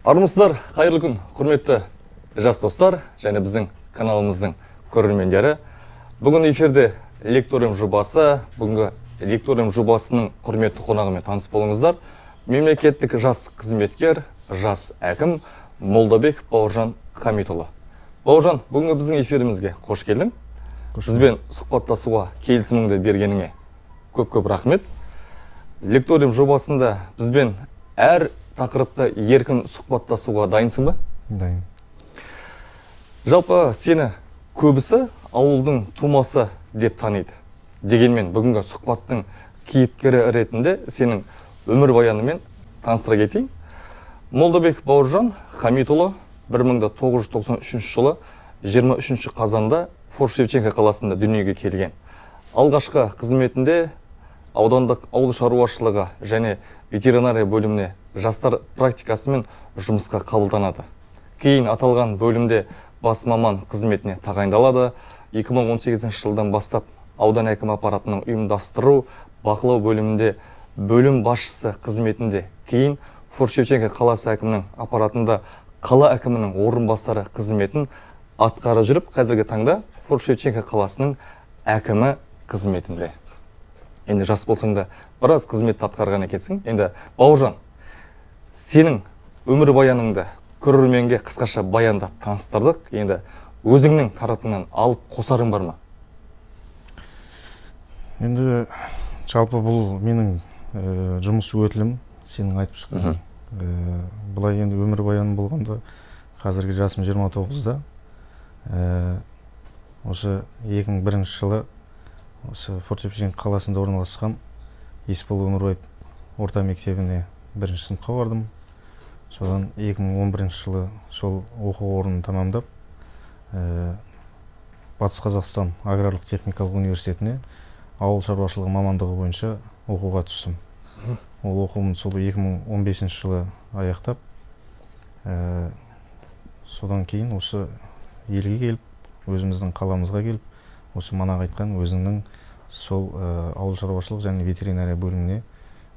Армысыздар, қайырлы күн, құрметті жас достар және біздің каналымыздың көрермендері. Бүгін эфирде лекториум жобасы, бүгінгі лекториум жобасының құрметті қонағымен таныс болыңыздар. Мемлекеттік жас қызметкер, жас әкім Молдабек Бауыржан Хамитұлы. Бауыржан, бүгінгі біздің эфирімізге қош келдің. Бізбен сұхбаттасуға келісіміңді бергеніңе көп-көп рахмет. Лекториум жобасында бізбен әр тақырыпта еркін сұхбаттасуға дайынсың ба? Дайын. Жалпы сені көбісі ауылдың тумасы деп таниды. Дегенмен бүгінгі сұхбаттың кейіпкері ретінде сенің өмірбаянымен таныстыра кетейін. Молдабек Бауыржан Хамитұлы 1993 жылы 23 қазанда Форт-Шевченко қаласында дүниеге келген. Алғашқы қызметінде аудандық ауыл шаруашылығы және ветеринария бөліміне жастар практикасымен жұмысқа қабылданады. Кейін аталған бөлімде бас маман қызметіне тағайындалады. 2018 жылдан бастап аудан әкімі аппаратының ұйымдастыру, бақылау бөлімінде бөлім басшысы қызметінде, кейін Форт-Шевченко қаласы әкімінің аппаратында қала әкімінің орынбасары қызметін атқара жүріп, қазіргі таңда Форт-Шевченко қаласының әкімі қызметінде. Енді жас болсаң да біраз қызметті атқарған екенсің. Енді Бауыржан, сенің өмірбаяныңды көрерменге қысқаша баяндап таныстырдық. Енді өзіңнің тарапыңнан алып қосарың бар ма? Енді жалпы бұл менің жұмыс өтілім, сенің айтып шыққан. Былай енді өмірбаяным болғанда қазіргі жасым 29-да. Осы 2001 жылы осы Форт-Шевченко қаласында орналасқан Есбол Өмірбаев орта мектебіне бірінші сыныпқа бардым. Содан 2011 жылы сол оқу орнын тамамдап, Батыс Қазақстан аграрлық техникалық университетіне ауыл шаруашылығы мамандығы бойынша оқуға түстім. Ол оқуымды сол 2015 жылы аяқтап, содан кейін осы елге келіп, өзіміздің қаламызға келіп, осы манағы айтқан өзімнің сол ауыл шаруашылық және ветеринария бөліміне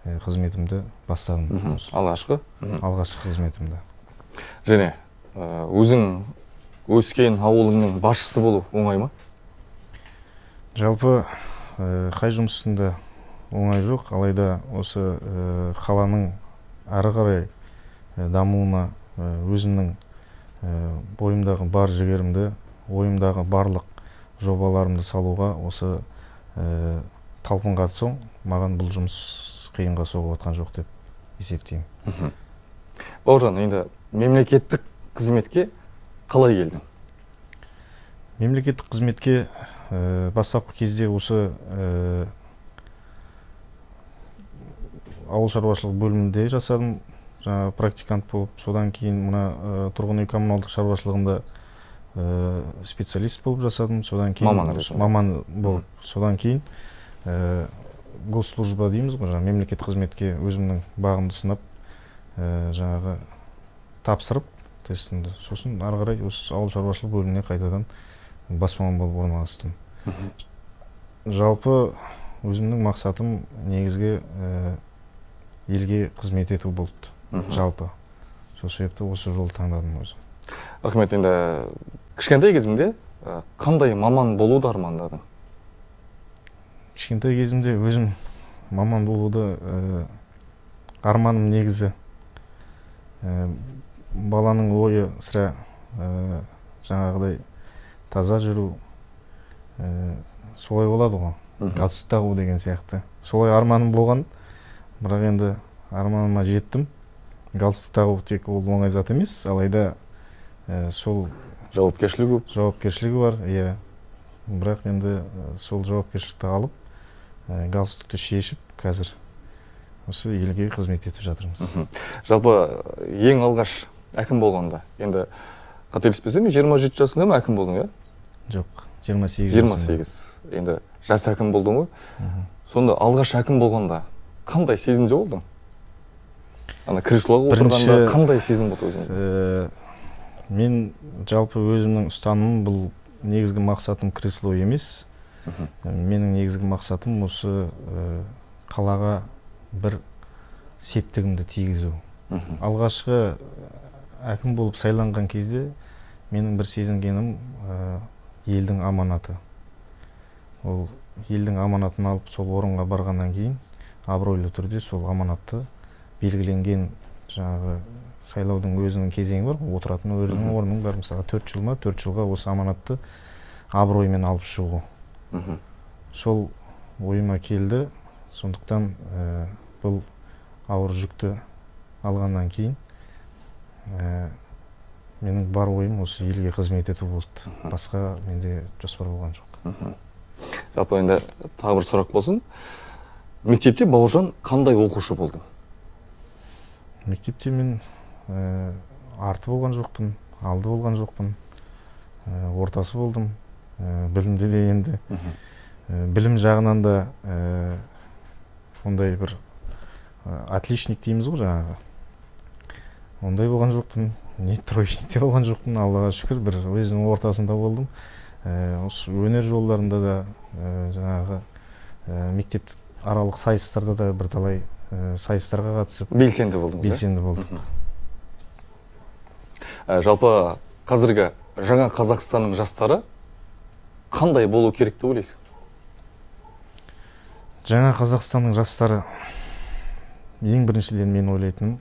қызметімді бастадым. Алғашқы? Алғашқы қызметімді. Және өзің өскен ауылыңның басшысы болу оңай ма? Жалпы қай жұмыстың да оңай жоқ, алайда осы қаланың ары қарай дамуына өзімнің бойымдағы бар жігерімді, ойымдағы барлық жобаларымды салуға осы талпынған соң маған бұл жұмыс қиынға соғып жатқан жоқ деп есептеймін. Бауыржан, енді мемлекеттік қызметке қалай келдің? Мемлекеттік қызметке бастапқы кезде осы ауыл шаруашылық бөлімінде жасадым, жаңа практикант болып, содан кейін мына тұрғын үй коммуналдық шаруашылығында специалист болып жасадым, содан кейін маман болып, содан кейін госслужба дейміз ғой, жаңа мемлекет қызметке өзімнің бағымды сынап, жаңағы тапсырып тестімді, сосын ары қарай осы ауыл шаруашылық бөліміне қайтадан бас маман болып орналастым. Жалпы өзімнің мақсатым негізгі елге қызмет ету болды. Жалпы сол себепті осы жолды таңдадым өзім. Рахмет. Енді кішкентай кезіңде қандай маман болуды армандадың? Кішкентай кезімде өзім маман болуды арманым негізі баланың ойы сірә жаңағыдай таза жүру, солай болады ғой, галстук тағу деген сияқты. Солай арманым болған, бірақ енді арманыма жеттім. Галстук тағу тек ол оңай зат емес, алайда сол жауапкершілігі көп. Жауапкершілігі бар, иә. Бірақ енді сол жауапкершілікті алып, галстукты шешіп, қазір осы елге қызмет етіп жатырмыз. Жалпы ең алғаш әкім болғанда, енді қателеспесем, 27 жасында ма әкім болдың, иә? Жоқ, 28. 28. Енді жас әкім болдың ғой. Сонда алғаш әкім болғанда қандай сезімде болдың? Ана креслоға отырғанда қандай сезім болды өзіңде? Мен жалпы өзімнің ұстанымым бұл негізгі мақсатым кресло емес. Менің негізгі мақсатым осы қалаға бір септігімді тигізу. Алғашқы Әкім болып сайланған кезде менің бір сезінгенім елдің аманаты. Ол елдің аманатын алып сол орынға барғаннан кейін абыройлы түрде сол аманатты белгіленген жаңағы сайлаудың өзінің кезеңі бар, отыратын өзінің орның бар, мысалға 4 жыл ма, 4 жылға осы аманатты абыроймен алып шығу. Сол ойыма келді, сондықтан бұл ауыр жүкті алғаннан кейін менің бар ойым осы елге қызмет ету болды. Басқа менде жоспар болған жоқ. Жалпы енді тағы бір сұрақ болсын. Мектепте Бауыржан қандай оқушы болды? Мектепте мен арты болған жоқпын, алды болған жоқпын, ортасы болдым. Білімде де енді. Білім жағынан да ондай бір отличник дейміз ғой жаңағы. Ондай болған жоқпын, не троечник те болған жоқпын, Аллаға шүкір, бір өзінің ортасында болдым. Осы өнер жолдарында да жаңағы мектеп аралық сайыстарда да бірталай сайыстарға қатысып белсенді болдыңыз, белсенді болдық. Жалпы қазіргі жаңа Қазақстанның жастары қандай болу керек деп ойлайсың? Жаңа Қазақстанның жастары ең біріншіден мен ойлайтыным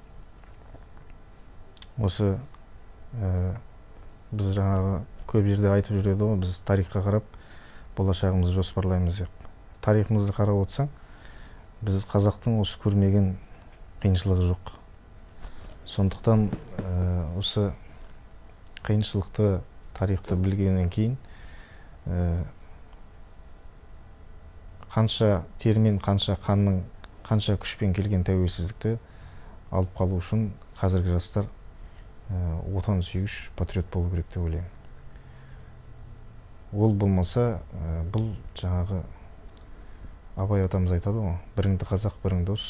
осы біз жаңағы көп жерде айтып жүреді ғой, біз тарихқа қарап болашағымызды жоспарлаймыз деп. Тарихымызды қарап отырсаң, біз қазақтың осы көрмеген қиыншылығы жоқ. Сондықтан осы қиыншылықты, тарихты білгеннен кейін қанша термен, қанша қанның, қанша күшпен келген тәуелсіздікті алып қалу үшін қазіргі жастар отан сүйгіш патриот болу керек деп ойлаймын. Ол болмаса, бұл жаңағы Абай атамыз айтады ғой, біріңді қазақ, бірің дос,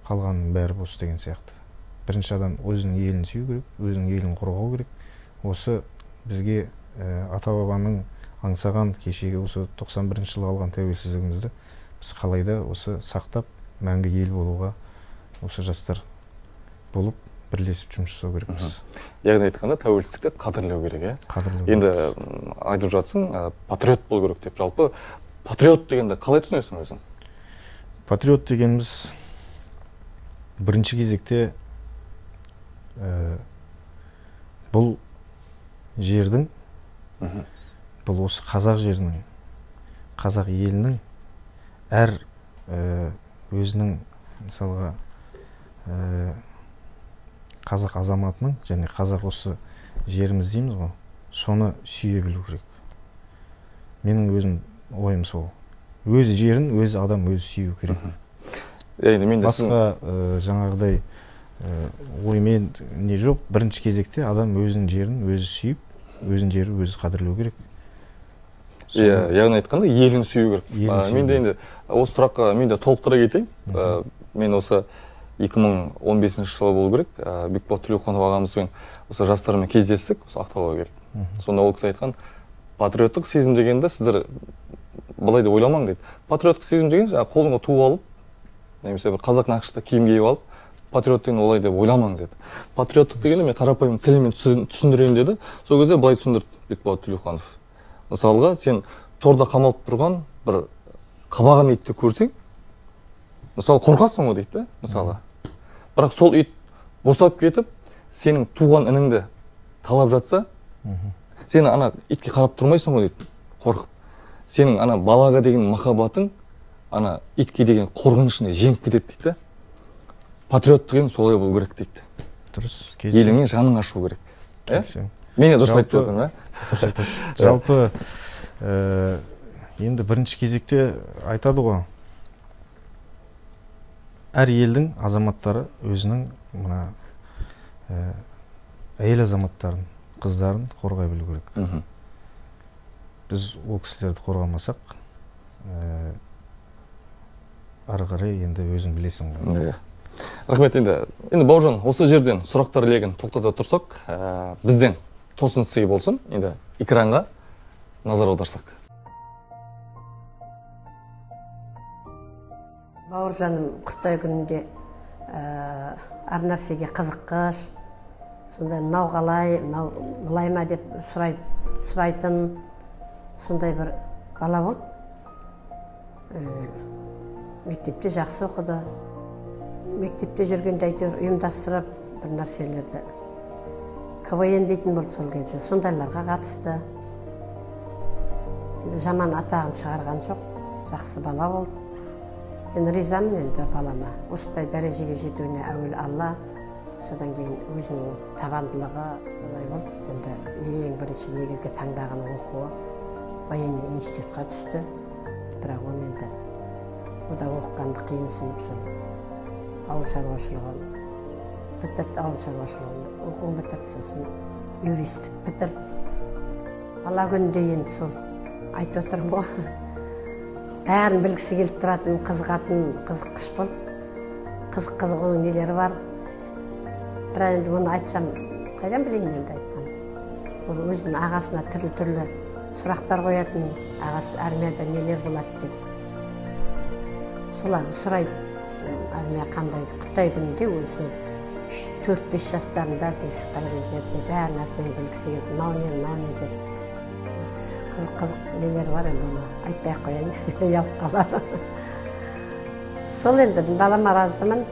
қалғанның бәрі бос деген сияқты. Бірінші адам өзінің елін сүю керек, өзінің елін қорғау керек. Осы бізге ата-бабаның аңсаған кешегі осы 91 жылы алған тәуелсіздігімізді біз қалайда осы сақтап, мәңгі ел болуға осы жастар болып бірлесіп жұмыс жасау керекпіз. Яғни айтқанда тәуелсіздікті қадірлеу керек, иә? Қадірлеу. Енді айтып жатсың, патриот болу керек деп. Жалпы патриот дегенді қалай түсінесің өзің? Патриот дегеніміз бірінші кезекте бұл жердің, бұл осы қазақ жерінің, қазақ елінің әр өзінің мысалға қазақ азаматының және қазақ осы жеріміз дейміз ғой, соны сүйе білу керек. Менің өзім ойым сол. Өз жерін, өз адам өзі сүю керек. Басқа жаңағыдай оймен не жоқ. Бірінші кезекте адам өзінің жерін өзі сүйіп, өзінің жерін өзі қадірлеу керек. Яғни айтқанда елін сүю керек. Мен де енді осы сұраққа мен де толықтыра кетейін. Мен осы 2015 жылы болу керек, Бекболат Тілеуханов ағамызбен осы жастармен кездестік, осы Ақтауға келіп. Сонда ол кісі айтқан, патриоттық сезім дегенді сіздер былай деп ойламаң дейді. Патриоттық сезім деген жаңағы қолыңа ту алып, немесе бір қазақ нақышты киім киіп алып, патриот деген олай деп ойламаң деді. Патриоттық дегенді мен қарапайым тілмен түсіндірейін деді. Сол кезде былай түсіндірді Бекболат Тілеуханов. Мысалға, сен торда қамалып тұрған бір қабаған итті көрсең, мысалы қорқасың ғой дейді, мысалы. Бірақ сол ит босап кетіп, сенің туған ініңді талап жатса, сен ана итке қарап тұрмайсың ғой дейді, қорқып. Сенің ана балаға деген махаббатың, ана итке деген қорқынышыңды жеңіп кетеді дейді. Патриот деген солай болу керек дейді. Дұрыс. Еліңе жаның ашу керек. Мен дұрыс айтып жатырмын, ә? Жалпы енді бірінші кезекте айтады ғой, әр елдің азаматтары өзінің мына әйел азаматтарын, қыздарын қорғай білу керек. Біз ол кісілерді қорғамасақ, ары қарай енді өзің білесің ғой. Рахмет. Енді Бауыржан, осы жерден сұрақтар легін тоқтата тұрсақ, бізден тосын сый болсын, енді экранға назар аударсақ. Бауыржаным құрттай күнінде әр нәрсеге қызыққыш, Сондай мынау қалай, мынау былай ма деп сұрайтын сондай бір бала болды. Мектепте жақсы оқыды. Мектепте жүргенде әйтеуір ұйымдастырып бір нәрселерді, КВН дейтін болды сол кезде, сондайларға қатысты. Енді жаман атағын шығарған жоқ, жақсы бала болды. Мен ризамын енді балама. Осындай дәрежеге жетуіне әуелі Алла, содан кейін өзінің табандылығы олай болды. Енді ең бірінші негізгі таңдаған оқуы военный институтқа түсті. Бірақ оны енді ода оқығанды қиынсынып, сол ауыл шаруашылығын бітірді, ауыл шаруашылығын оқуын бітірді, сосын юристік бітірді. Бала күнінде енді сол айтып отырмын ғой, бәрін білгісі келіп тұратын, қызығатын, қызыққыш болды. Қызық-қызық оның нелері бар. Бірақ енді оны айтсам, қайдан білейін енді айтқан. Ол өзінің ағасына түрлі-түрлі сұрақтар қоятын, ағасы армияда нелер болады деп. Соларды сұрайды, армия қандай, құттай күнінде өзі 4-5 жастарында тіл шыққан кездерде бәр нәрсені білгісі келіп, мынау не, мынау не деп. Қызық-қызық нелер бар енді, оны айтпай ақ қояйын, ұялып қалар. Сол енді балама разымын.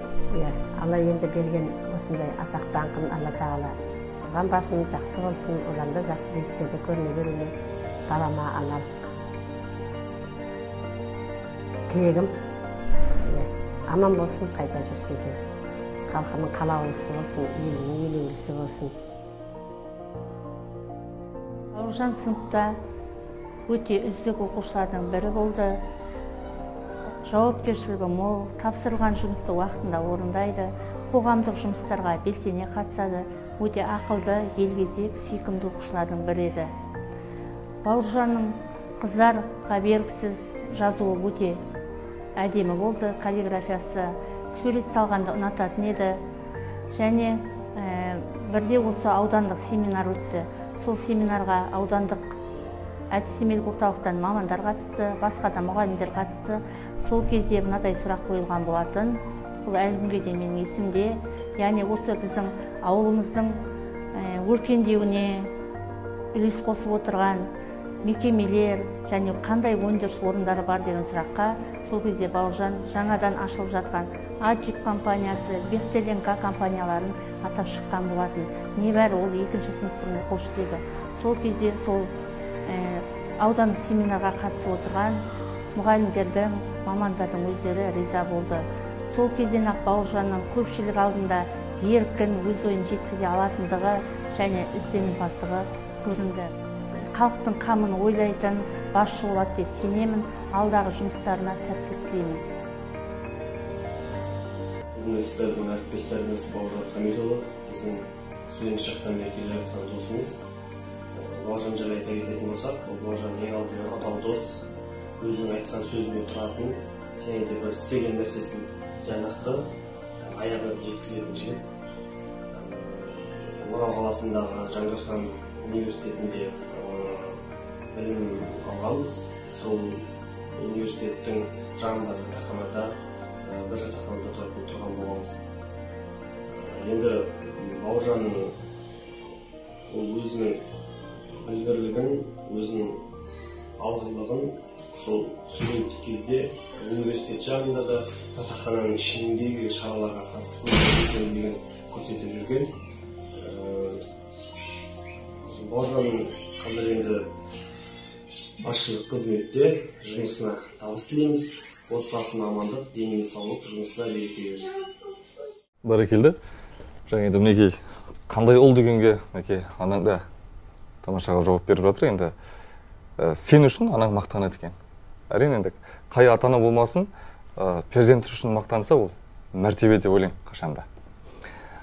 Алла енді берген осындай атақ даңқын Алла тағала қызғанбасын, жақсы болсын, одан да жақсы биіктерде көріне беруіне балама аналық тілегім. Аман болсын, қайда жүрсе де. Халқының қалаулысы болсын, елінің елеулісі болсын. Бауыржан сыныпта өте үздік оқушылардың бірі болды. Жауапкершілігі мол, тапсырылған жұмысты уақытында орындайды, қоғамдық жұмыстарға белсене қатысады, өте ақылды, елгезек, сүйкімді оқушылардың бірі еді. Бауыржанның қыздарға бергісіз жазуы өте әдемі болды, каллиграфиясы, сурет салғанды ұнататын еді. Және бірде осы аудандық семинар өтті. Сол семинарға аудандық әдістемелік орталықтан мамандар қатысты, басқа да мұғалімдер қатысты. Сол кезде мынадай сұрақ қойылған болатын. Бұл әлі күнге дейін менің есімде. Яғни осы біздің ауылымыздың өркендеуіне үлес қосып отырған мекемелер және қандай өндіріс орындары бар деген сұраққа сол кезде Бауыржан жаңадан ашылып жатқан Аджип компаниясы, Бехтерленка компанияларын атап шыққан болатын. Небәрі ол екінші сыныптың оқушысы еді. Сол кезде сол аудандық семинарға қатысып отырған мұғалімдердің, мамандардың өздері риза болды. Сол кезден-ақ Бауыржанның көпшілік алдында еркін өз ойын жеткізе алатындығы және ізденімпаздығы көрінді. Халықтың қамын ойлайтын басшы болады деп сенемін. Алдағы жұмыстарына сәттілік тілеймін. Бүгінгі сіздердің әріптестеріміз Бауыржан Хамитұлы, біздің студент шақтан бері келе жатқан досымыз. Бауыржан жайлы айта кететін болсақ, ол Бауыржан ең алдымен адал дос, өзінің айтқан сөзіне тұратын және де бір істеген нәрсесін тиянақты аяғына жеткізетін жігіт. Орал қаласындағы Жәңгір хан университетінде білім алғанбыз. Сол университеттің жанындағы жатақханада, бір жатақханада тұрған болғанбыз. Енді Бауыржанның ол өзінің білгірлігін, өзінің алғырлығын сол студенттік кезде университет жанында да жатақхананың ішіндегі шараларға қатысып белсенділігін көрсетіп жүрген. Бауыржанның қазір енді басшылық қызметте, жұмысына табыс тілейміз, отбасына амандық, деніне саулық, жұмысына береке берсін. Бәрекелді. Жаңа енді мінекей қандай ұл дегенге мінекей анаң да тамашаға жауап беріп жатыр. Енді сен үшін анаң мақтанады екен. Әрине енді қай ата-ана болмасын, перзенті үшін мақтанса, ол мәртебе деп ойлаймын қашанда.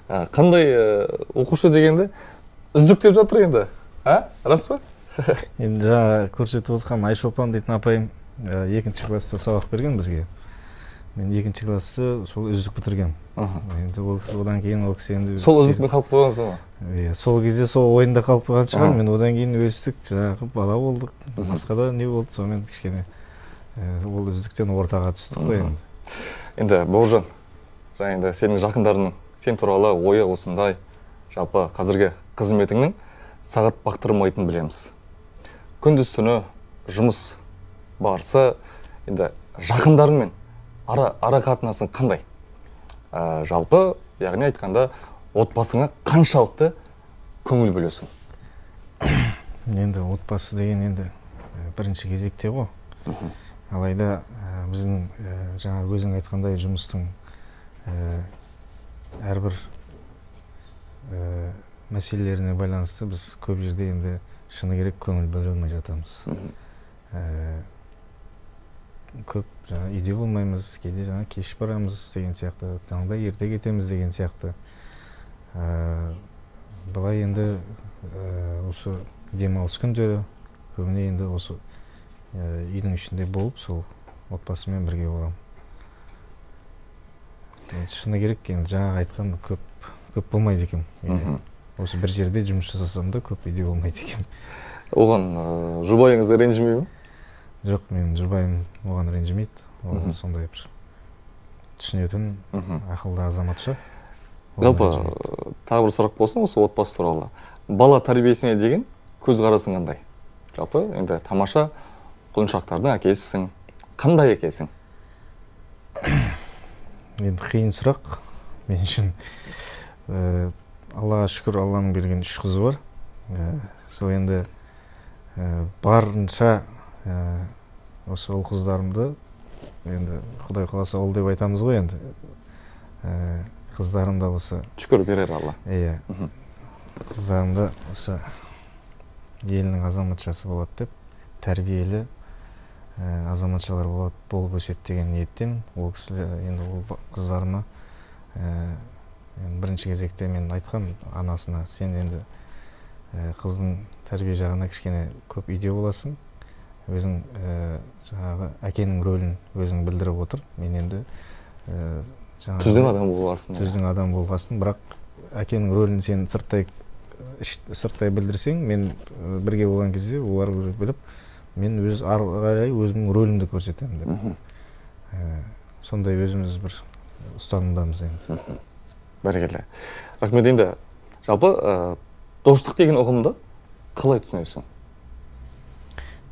Қандай оқушы дегенде үздік деп жатыр енді, а? Рас па? Енді жаңа көрсетіп отқан Айшолпан дейтін апайым екінші класста сабақ берген бізге. Мен екінші классты сол үздік бітірген. Енді ол одан кейін ол кісі енді сол үздікпен қалып қойғансың ғой? Иә, сол кезде сол ойында қалып қойған шығар. Мен одан кейін өстік, жаңағы бала болдық, басқа да не болды, сонымен кішкене ол үздіктен ортаға түстік қой енді. Енді Бауыржан, жаңа енді сенің жақындарының сен туралы ойы осындай, Жалпы қазіргі қызметіңнің сағат бақтырмайтынын білеміз. Күндіз түні жұмыс барысы, енді жақындарыңмен ара қатынасың қандай? Жалпы, яғни айтқанда, отбасыңа қаншалықты көңіл бөлесің? Енді отбасы деген енді бірінші кезекте ғой. Алайда біздің жаңа өзің айтқандай жұмыстың әрбір мәселелеріне байланысты біз көп жерде енді шыны керек көңіл бөле алмай жатамыз. Көп жаңа үйде болмаймыз, кейде жаңа кеш барамыз деген сияқты, таңда ерте кетеміз деген сияқты. Былай енді осы демалыс күндері көбіне енді осы үйдің ішінде болып, сол отбасымен бірге боламын. Шыны керек, енді жаңа айтқан көп болмайды екен. Осы бір жерде жұмыс жасасам да көп үйде болмайды екен. Оған жұбайыңыз ренжімей ме? Жоқ, менің жұбайым оған ренжімейді. Ол сондай бір түсінетін ақылды азаматша. Жалпы тағы бір сұрақ болсын осы отбасы туралы. Бала тәрбиесіне деген көзқарасың қандай? Жалпы енді тамаша құлыншақтардың әкесісің. Қандай әкесің? Енді қиын сұрақ мен үшін. Аллаға шүкір, Алланың берген 3 қызы бар. Сол енді барынша осы ұл қыздарымды, енді Құдай қаласа ұл деп айтамыз ғой енді, қыздарым да осы шүкір берер Алла. Иә, қыздарым да осы елінің азаматшасы болады деп, тәрбиелі азаматшалар болып өседі деген ниеттемін. Ол кісілер енді ол қыздарыма бірінші кезекте мен айтқам анасына, сен енді қыздың тәрбие жағына кішкене көп үйде боласың, өзің жаңағы әкенің рөлін өзің білдіріп отыр. Мен енді түздің адам болғасын. Түздің адам болғасын, бірақ әкенің рөлін сен сырттай білдірсең, мен бірге болған кезде олар уже біліп, мен өз ары қарай өзімнің рөлімді көрсетемін деп. Сондай өзіміз бір ұстанымдамыз енді. Бәрекелді. Рахмет. Енді жалпы достық деген ұғымды қалай түсінесің?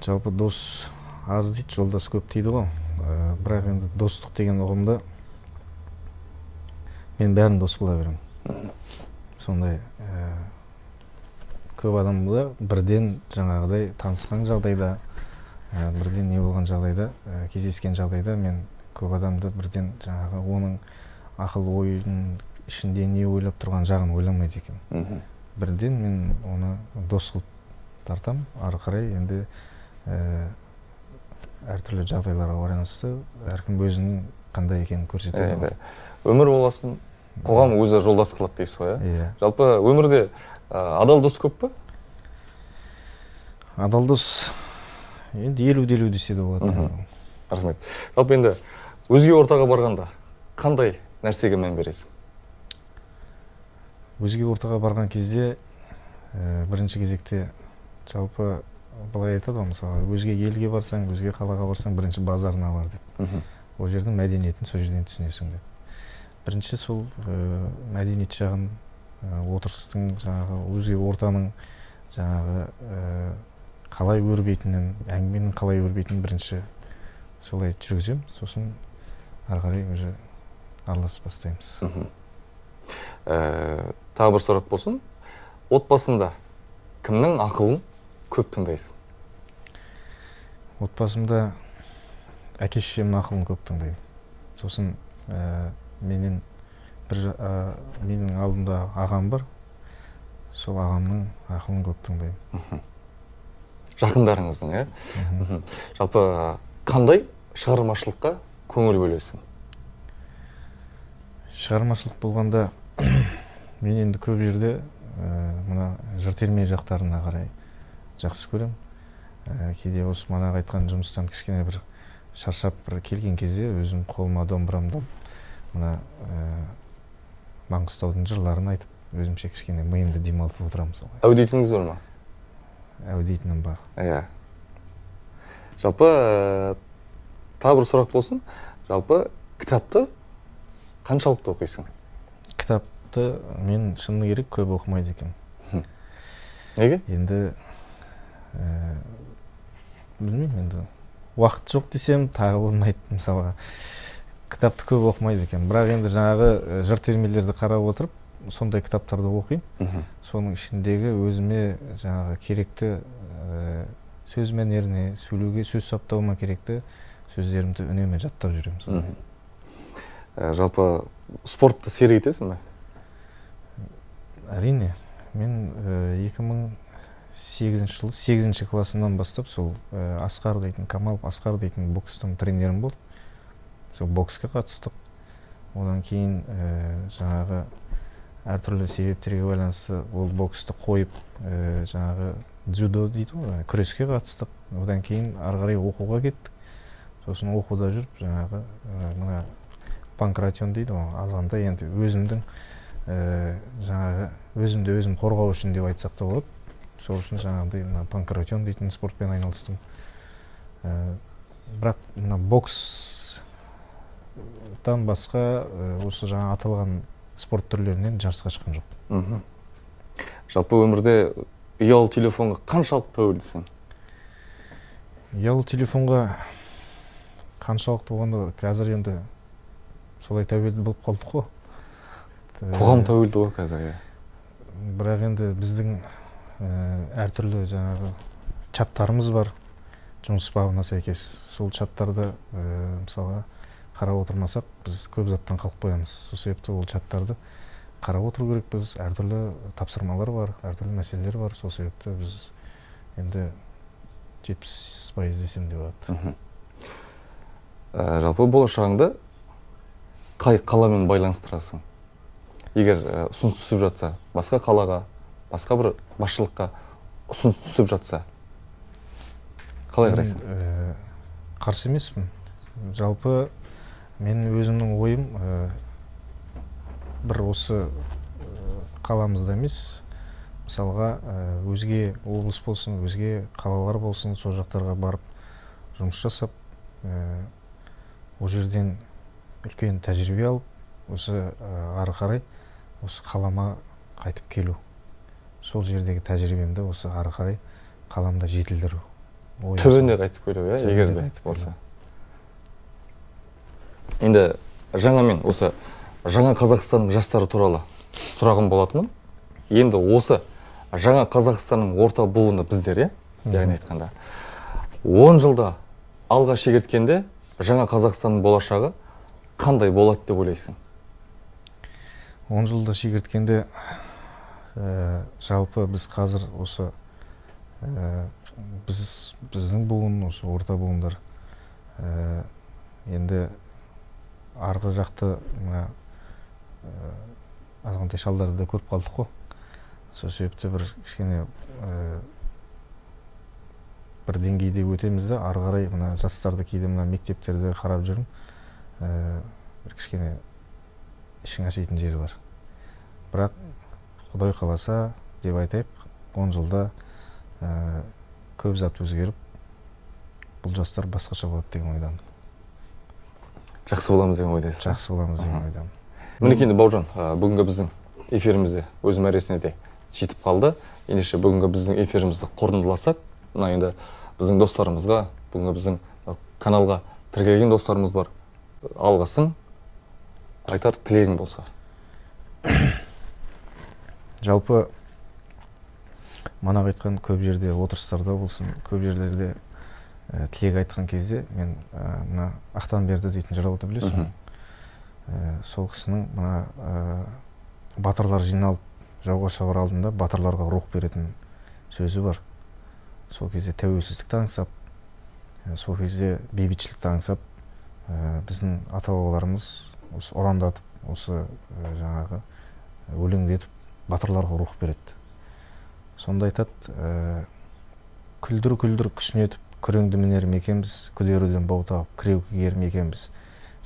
Жалпы дос аз дейді, жолдас көп дейді ғой. Бірақ енді достық деген ұғымды мен бәрін дос қыла беремін. Сондай көп адамды бірден жаңағыдай танысқан жағдайда, бірден не болған жағдайда, кездескен жағдайда мен көп адамды бірден жаңағы оның ақыл ойының ішінде не ойлап тұрған жағын ойламайды екен. Бірден мен оны дос қылып тартам. Ары қарай енді әртүрлі жағдайларға байланысты әркім өзінің қандай екенін көрсетеді. Өмір болғасын, қоғам өзі жолдас қылады дейсіз ғой, иә? Жалпы өмірде адал дос көп пе? Адал дос енді 50-50 десе де болады. Рахмет. Жалпы енді өзге ортаға барғанда қандай нәрсеге мән бересің? Өзге ортаға барған кезде бірінші кезекте жалпы былай айтады ғой, мысалы өзге елге барсаң, өзге қалаға барсаң, бірінші базарына бар деп. Ол жердің мәдениетін сол жерден түсінесің деп. Бірінші сол мәдениет жағын, отырыстың жаңағы өзге ортаның жаңағы қалай өрбейтінін, әңгіменің қалай өрбейтінін бірінші солай жүргіземін, сосын ары қарай уже араласып бастаймыз. Тағы бір сұрақ болсын. Отбасында кімнің ақылын көп тыңдайсың? Отбасымда әке шешемнің ақылын көп тыңдаймын. Сосын менің алдымда ағам бар, сол ағамның ақылын көп тыңдаймын. Жақындарыңыздың, иә? Жалпы қандай шығармашылыққа көңіл бөлесің? Шығармашылық болғанда мен енді көп жерде мына жыр терме жақтарына қарай жақсы көрем. Кейде осы манағы айтқан жұмыстан кішкене бір шаршап бір келген кезде өзім қолыма домбырамды мына Маңғыстаудың жырларын айтып, өзімше кішкене миымды демалтып отырамын солай. Әу дейтініңіз бар ма? Әу дейтінім бар. Иә. Жалпы тағы бір сұрақ болсын. Жалпы кітапты қаншалықты оқисың? Кітапты Кітапты мен шыны керек көп оқымайды екен. Неге? Енді білмеймін, енді уақыт жоқ десем тағы болмайды, мысалға. Кітапты көп оқымайды екен. Бірақ енді жаңағы жыр термелерді қарап отырып, сондай кітаптарды оқимын. Соның ішіндегі өзіме жаңағы керекті сөз мәнеріне, сөйлеуге, сөз саптауыма керекті сөздерімді үнемі жаттап жүремін. Жалпы спортты серік етесің бе? Әрине. Мен 2008 жылы 8 классымнан бастап сол Асқар дейтін, Камалов Асқар дейтін бокстан тренерім болды. Сол боксқа қатыстық. Одан кейін жаңағы әртүрлі себептерге байланысты ол боксты қойып, жаңағы дзюдо дейді ғой, күреске қатыстық. Одан кейін ары қарай оқуға кеттік. Сосын оқуда жүріп жаңағы мына панкратион дейді ғой, азғантай енді өзімдің жаңағы өзімді өзім қорғау үшін деп айтсақ та болады. Сол үшін жаңағыдай мына панкратион дейтін спортпен айналыстым. Бірақ мына бокстан басқа осы жаңа аталған спорт түрлерінен жарысқа шыққан жоқ. Жалпы өмірде ұялы телефонға қаншалықты тәуелдісің? Ұялы телефонға қаншалықты болғанда қазір енді солай тәуелді болып қалдық қой. Қоғам тәуелді ғой қазір, иә. Бірақ енді біздің әртүрлі жаңағы чаттарымыз бар, жұмыс бабына сәйкес. Сол чаттарды мысалға қарап отырмасақ, біз көп заттан қалып қоямыз. Сол себепті ол чаттарды қарап отыру керекпіз. Әртүрлі тапсырмалар бар, әртүрлі мәселелер бар. Сол себепті біз енді 70% десем де болады. Жалпы болашағыңды қай қаламен байланыстырасың? Егер ұсыныс түсіп жатса, басқа қалаға, басқа бір басшылыққа ұсыныс түсіп жатса, қалай қарайсың? Қарсы емеспін. Жалпы мен өзімнің ойым бір осы қаламызда емес, мысалға өзге облыс болсын, өзге қалалар болсын, сол жақтарға барып жұмыс жасап, ол жерден үлкен тәжірибе алып, осы ары қарай осы қалама қайтып келу. Сол жердегі тәжірибемді осы ары қарай қаламда жетілдіру. Түбіне қайтып келу, иә, егер де болса. Енді жаңа мен осы жаңа Қазақстанның жастары туралы сұрағым болатынмын. Енді осы жаңа Қазақстанның орта буыны біздер, иә, яғни айтқанда. 10 жылда алға шегерткенде жаңа Қазақстанның болашағы қандай болады деп ойлайсың? 10 жылда шегерткенде жалпы біз қазір осы біздің буын, осы орта буындар енді арғы жақты мына азғантай шалдарды да көріп қалдық қой. Сол себепті бір кішкене бір деңгейде өтеміз де, ары қарай мына жастарды кейде мына мектептерде қарап жүрмін, бір кішкене ішің ашитын жері бар. Бірақ Құдай қаласа деп айтайық, 10 жылда көп зат өзгеріп, бұл жастар басқаша болады деген ойдамын. Жақсы боламыз деген ойдасыз? Жақсы боламыз деген ойдамын. Мінекей енді Бауыржан, бүгінгі біздің эфирімізде өз мәресіне де жетіп қалды. Ендеше бүгінгі біздің эфирімізді қорытындыласақ, мына енді біздің достарымызға, бүгінгі біздің каналға тіркелген достарымыз бар, алғысың, айтар тілегің болса. Жалпы манағы айтқан көп жерде отырыстарда болсын, көп жерлерде тілек айтқан кезде мен мына Ақтанберді дейтін жырауды білесің ғой? Сол кісінің мына батырлар жиналып жауға шабар алдында батырларға рух беретін сөзі бар. Сол кезде тәуелсіздікті аңсап, сол кезде бейбітшілікті аңсап, біздің ата-бабаларымыз осы ұрандатып, осы жаңағы өлеңдетіп батырларға рух береді. Сонда айтады, күлдір-күлдір күшнетіп, күреңді мінер мекенбіз, күлеруден бау тауып, кіреу кигер мекенбіз.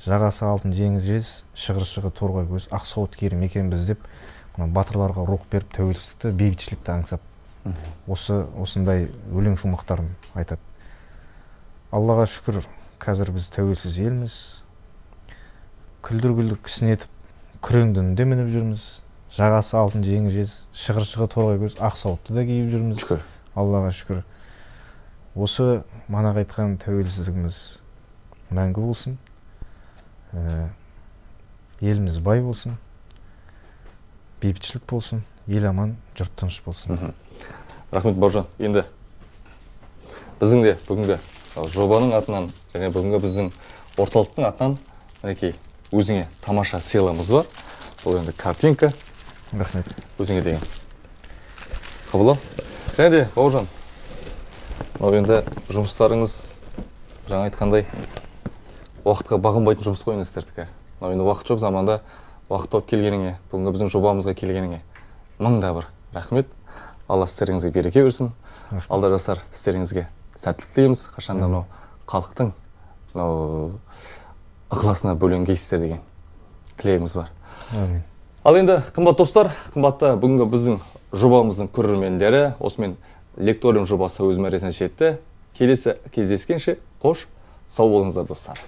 Жағасы алтын жеңіз жез, шығыршығы торғай көз, ақ сауыт киер мекенбіз деп мына батырларға рух беріп, тәуелсіздікті, бейбітшілікті аңсап, осындай өлең шумақтарын айтады. Аллаға шүкір, қазір біз тәуелсіз елміз. Күлдір-күлдір кісінетіп, күреңді үнде мініп жүрміз. Жағасы алтын, жеңі жез, шығыр-шығы торғай көз, ақ сауытты да киіп жүрміз. Шүкір. Аллаға шүкір. Осы манағы айтқан тәуелсіздігіміз мәңгі болсын. Еліміз бай болсын. Бейбітшілік болсын. Ел аман, жұрт тыныш болсын. Рахмет, Бауыржан. Енді біздің де бүгінгі жобаның атынан және бүгінгі біздің орталықтың атынан мінекей өзіңе тамаша сыйлығымыз бар. Бұл енді картинка. Рахмет. Өзіңе деген қабылдау. Және де Бауыржан, мынау енді жұмыстарыңыз жаңа айтқандай уақытқа бағынбайтын жұмыс қой енді сіздердікі. Мынау енді уақыт жоқ заманда уақыт тауып келгеніңе, бүгінгі біздің жобамызға келгеніңе мың да бір рахмет. Алла істеріңізге береке берсін. Алда жасар істеріңізге сәттілік тілейміз. Қашанда мынау халықтың мынау ықыласына бөленгейсіздер деген тілегіміз бар. Әмин. Ал енді қымбат достар, қымбатты бүгінгі біздің жобамыздың көрермендері, осымен лекториум жобасы өз мәресіне жетті. Келесі кездескенше қош, сау болыңыздар достар.